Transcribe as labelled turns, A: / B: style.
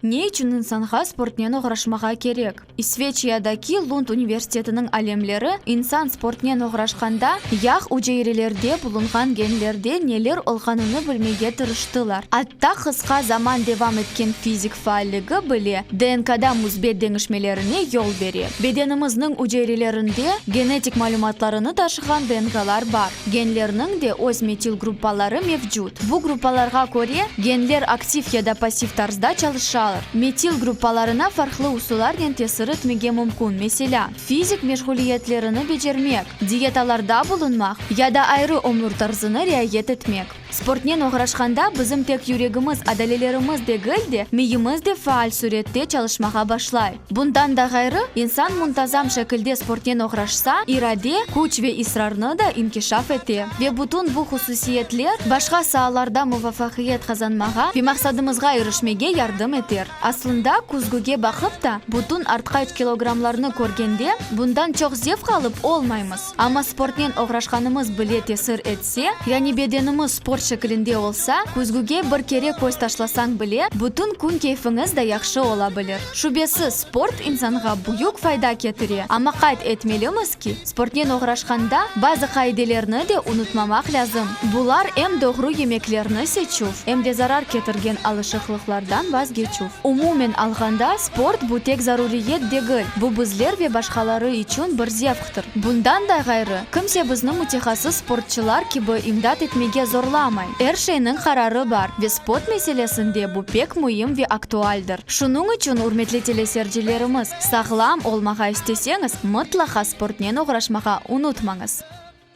A: Ne içün insanğa sportnen oğraşmağa kerek? İsveçiyadaki Lund universitetiniñ alemleri insan sportnen oğraşqanda yağ üceyrelerde bulunğan genlerde neler olğanını bilmege tırıştılar. Atta qısqa zaman devam etken fizik faalligi bile DNKda müsbet deñişmelerine yol bere. Bedenimizniñ üceyrelerinde genetik malümatlarını taşığan DNKlar bar. Genlerniñ de öz metil gruppaları mevcut. Bu gruppalarğa köre, genler aktiv ya da passiv tarzda çalışalar. Metil gruppalarına farqlı usullarnen tesir etmege mümkün, meselâ, fizik meşğuliyetlerini becermek, diyetalarda bulunmaq ya da ayrı ömür tarzını riayet etmek. Sportnen oğraşqanda bizim tek yüregimiz, adalelerimiz degil de, miyimiz de faal sürette çalışmağa başlay. Bundan da ğayrı, insan muntazam şekilde sportnen oğraşsa, irade, küç ve israrnı da inkişaf ete. Ve bütün bu hususiyetler başqa saalarda muvafaqiyet qazanmağa ve maqsadımızğa irişmege yardım eter. Aslında, küzgüge baqıp ta, bütün artqaç kilogramlarnı körgende, bundan çoq zevq alıp olmaymız. Amma sportnen oğraşqanımız bile tesir etse, yani bedenimiz sport şekilinde olsa, küzgüge bir kere köz taşlasañ bile, bütün kün keyfiñiz da yahşı ola bilir. Şübesiz, sport insanğa büyük fayda ketire, amma qayd etmelimiz ki, sportnen oğraşqanda bazı qaidelerni de unutmamaq lâzim. Bular em doğru yemeklerni seçüv, em de zarar ketirgen alışıqlıqlardan vazgeçüv. Umumen alğanda, sport bu tek zaruriyet degil, bu bizler ve başqaları içün bir zevqtır. Bundan da ğayrı, kimse bizni mütehassıs sportçılar kibi imdat etmege zorlamay. Er şeyniñ qararı bar ve sport meselesinde bu pek müim ve aktualdir. Şunıñ içün, ürmetli telesercilerimiz, sağlam olmağa isteseñiz, mıtlaqa sportnen oğraşmağa unutmañız.